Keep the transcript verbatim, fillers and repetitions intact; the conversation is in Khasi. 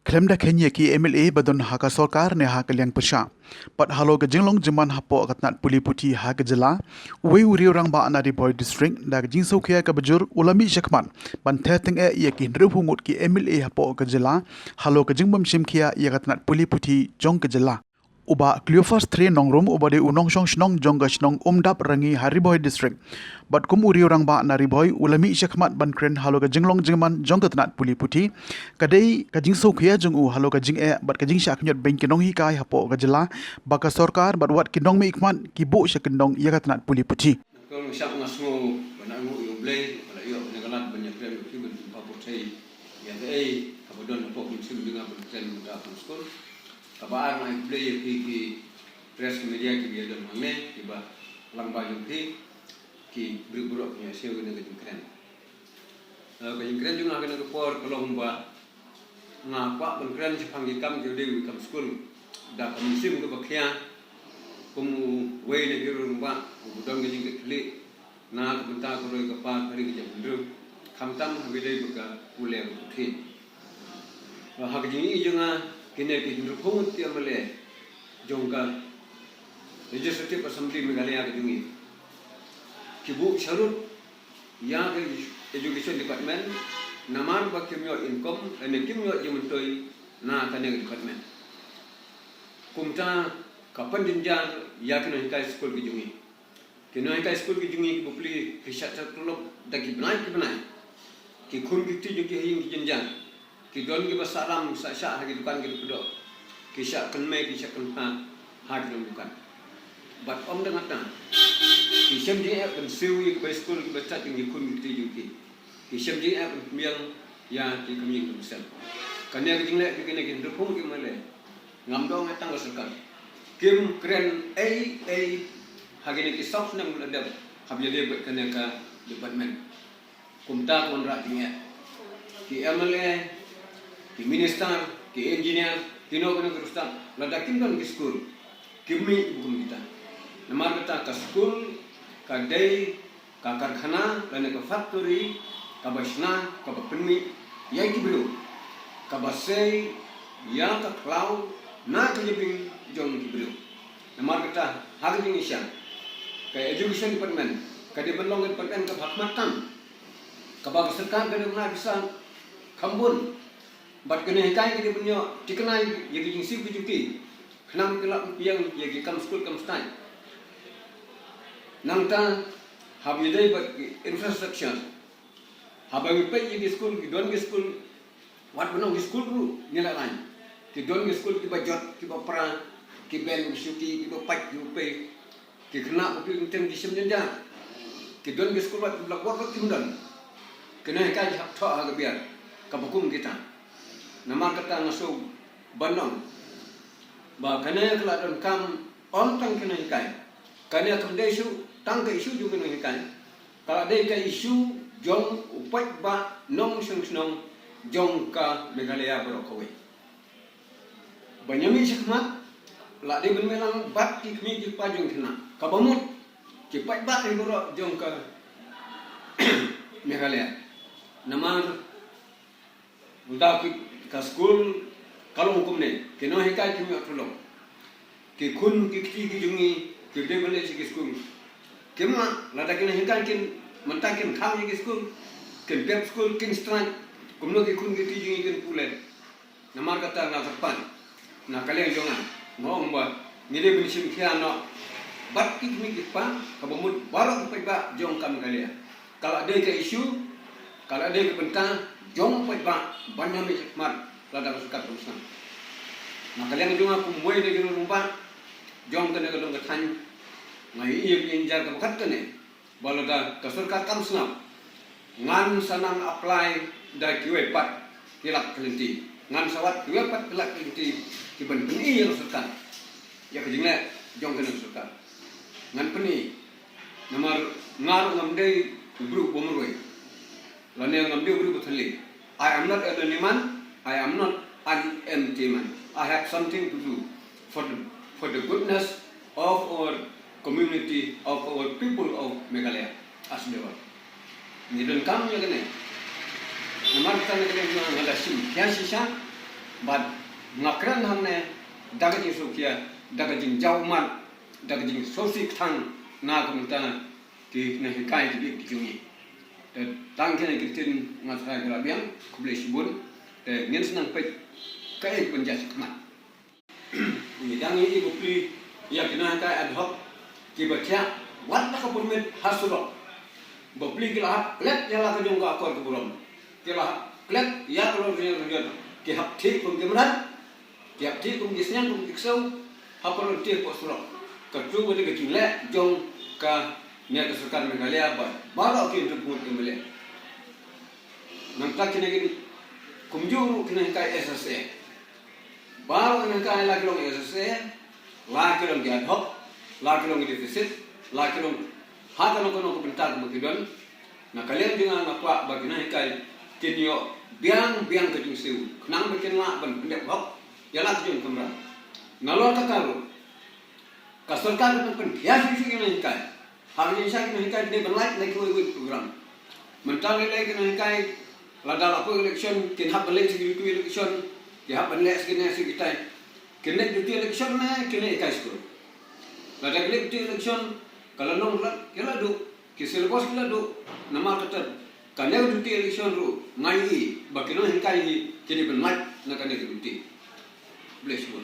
Khlem da khein ïa ki M L A ba don ha ka sorkar ne ha ka liang pyrshah. Bad halor ka jinglong jingman hapoh ka tnat pule puthi ha ka jylla, uwei u riew rangbah na Ri Bhoi District da ka jingsngewkhia kaba jur u la mih shakhmat ban theh tyngeh ïa ki hynriewphew ngut ki M L A hapoh ka jylla halor ka jingbym shim khia ïa ka tnat pule puthi jong ka jylla. U Bah Cleophas Tre Nongrum uba dei u nongshong shnong jong ka shnong Umdap Rangi ha Ri Bhoi District, bad kum u riew rangbah na Ri Bhoi u la mih shakhmat ban kren halor ka jinglong jingman jong ka tnat pule puthi. Ka dei ka jingsngewkhia jong u halor ka jingeh bad ka jingshah khñiot beiñ ki nonghikai hapoh ka jylla ba ka sorkar bad wat ki nongmihkhmat ki buh sha kyndong ïa ka tnat pule puthi. Kong shap nga sngew ba na ngu ïa U Blei ba la ïoh na ka lad ban ïa kren ïa phi ban pynpaw pyrthei ïa kaei kaba don hapoh ka mynsiem jong nga ban kren mynta ha skul. Kaba ar, nga ai khublei ïa phi ki press, ki media kiba ïa don hangne, kiba lang bha jong phi, ki briew baroh ki ïa siew ïa kane ka jingkren. Eh, ka jingkren jong nga ha kane ka por ka long ba nga kwah ban kren shaphang ki kam kiba dei ki kam skul da ka mynsiem kaba khia kum uwei na ki riew rangbah uba don ka jingkitkhlieh na ka bynta ka roi ka par ka ri ka jaitbynriew, khamtam haba ïadei bad ka pule bad puthi. Ha ka jingïohi jong nga, kine ki hynriewphew ngut ki M L A jong ka Legislative Assembly Meghalaya ka jong ngi ki buh sharud ïa ka Education Department namar ba kim ïoh income lane kim ïoh jingmyntoi na kane ka department. Kumta ka pynjynjar ïa ki nonghikai skul ki jong ngi. Ki nonghikai skul ki jong ngi kiba pule ki shah shah tulop da ki bnai ki bnai. Ki khun ki kti jong ki ha ïing ki jynjar. Ki don kiba sah ram sah shah ha ki dukan ki doh. Ki shah kynmaw ki shah kynphah ha ki nongdukan. Bad ym dei kata, ki shem jingeh ban siew ïa ki bai skul kiba tad jong ki khun ki kti jong ki. Ki shem jingeh ban pynbiang ïa ki kam ïing kam sem. Kane ka jingleh jong kine ki hynriewphew ngut ki M L A. Ngam dei ong tang ka sorkar. Kim kren ei ei ha kine ki saw snem ba la dep haba ïadei bad kane ka department. Kumta ka wanrah jingeh. Ki M L A, ki minister, ki engineer, kino kino ki rustad, lada kim don ki skul, kim mih kum kita. Namar kata ka skul ka dei ka karkhana lane ka factory kaba shna kaba pynmih ïa ki briew, kaba sei ïa ka khlaw na ka jabieng jong ki briew. Namar kata ha ka jingshisha ka education department ka dei ban long ka department kaba ha khmat tam, kaba ka sorkar ka dei ban ai pisa kham bun. Bad ki nonghikai ki dei ban ïoh thikna ïa ki jingsiew ki jong ki khnang ba kin lah ban pynbiang ïa ki kam skul kam stai. Nangta haba ïadei bad ki infrastructure, haba ngi peit ïa ki skul, ki don ki skul, wat ban ong ki skul ruh ngi la rai, ki don ki skul kiba jot, kiba pra, ki bench, ki shuki, kiba pait, kiba pei. Ki khynnah ba phi ïohi teng ki shem jynjar. Ki don ki skul wat ki bla kwah ruh kim don. Ki nonghikai ki hap thoh ha ka biar kaba kum kita. Namar kata nga shu ban ong ba kane ka la donkam ym tang ki nonghikai. Kane kam dei shuh tang ka issue jong ki nonghikai. Ka la dei ka issue jong u paidbah nongshong shnong jong ka Meghalaya baroh kawei. Ban ïa mih shakhmat la dei ban mih lang bad ki kmie ki kpa jong ki khynnah, kaba mut ki paidbah hi baroh jong ka Meghalaya. Namar mynta ki, ka skul ka long kumne, ki nonghikai kim ïoh tulop. Ki khun ki kti ki jong ngi ki dei ban leit sha ki skul. Kim lah, lada ki nonghikai kin, mynta kin khang ïa ki skul, kin pep skul, kin strike, kumno ki khun ki kti jong ngi kin pule? Namar kata nga kyrpad na ka liang jong nga, nga ong ba ngi dei ban shim khia noh bad ki kmie ki kpa, kaba mut baroh ki paidbah jong ka Meghalaya. Ka la dei ka issue, ka la dei ka bynta jong u paidbah ban ïa mih shakhmat lada ka sorkar kam sngap. Na ka liang jong nga kum uwei na ki rangbah jong kane ka dong ka thaiñ, nga ïohi ïa ka jingjar kaba kat kane. Ba lada ka sorkar kam sngap, ngan sa nang apply da kiwei pat ki lak ki lynti, ngan sa wad kiwei pat ki lak ki lynti kiban pyni ïa ka sorkar, ïa ka jingleh jong kane ka sorkar. Ngan pyni, namar nga ruh ngam dei u briew ba marwei, lane ngam dei u briew ba thylli. I am not a lonely man, I am not an empty man. I have something to do for the, for the goodness of our community, of our people of Meghalaya as the whole. Ngi donkam ïa kane. Namar kata na kane nga da shim khia shisha, Bad nga kren hangne da ka jingsngewkhia, da ka jingjaw ummat, da ka jingsngewsih kthang na ka bynta ki nonghikai ki bit ki jong ngi. Te tang kine ki ktien nga tharai ka la biang, khublei shibun. Te ngin sa nang peit kaei kaban jia shakhmat. Ngi dang ïohi ba plie ïa ki nonghikai ad hoc kiba thiah wat la ka permit ha surok. Ba plie ki la hap klet ïa la ka jong ka akor ka burom. Ki la hap klet ïa ka lor jong ka jong. Ki hap thiah kum ki mrad. Ki hap thiah kum ki sniang kum ki ksew. Hap lor thiah hapoh surok. Katto katne ka jingleh jong kane ka sorkar Meghalaya ba baroh ki entrepreneur ki mleh. Nangta kine ki kumjuh ruh ki nonghikai S S A. Baroh ki nonghikai la ki long S S A, la ki long ki ad hoc, la ki long ki deficit, la ki long ha kano kano ka bynta kaba ki don. Na ka liang jong nga nga kwah ba ki nonghikai kin ïoh biang biang ka jingsiew khnang ba kin lah ban pyndep hok ïa la ki jong ki kamram. Nalor kata ruh ka sorkar kan pynphiah shuh shuh ïa ki nonghikai. Ha ka jingshisha ki nonghikai ki dei ban lait na kiwei kiwei ki program. Mynta lei lei ki nonghikai lada la poi election kin hap ban leit sha ki duty election, ki hap ban leit sha kine sha kitai. Kin leit duty election ne kin leit hikai skul. Lada ki leit duty election ka la nong la ki la duh, ki syllabus ki la duh. Namar kata kane ka duty election ruh nga ïohi ba ki nonghikai hi ki dei ban lait na kane ka duty. Khublei shibun.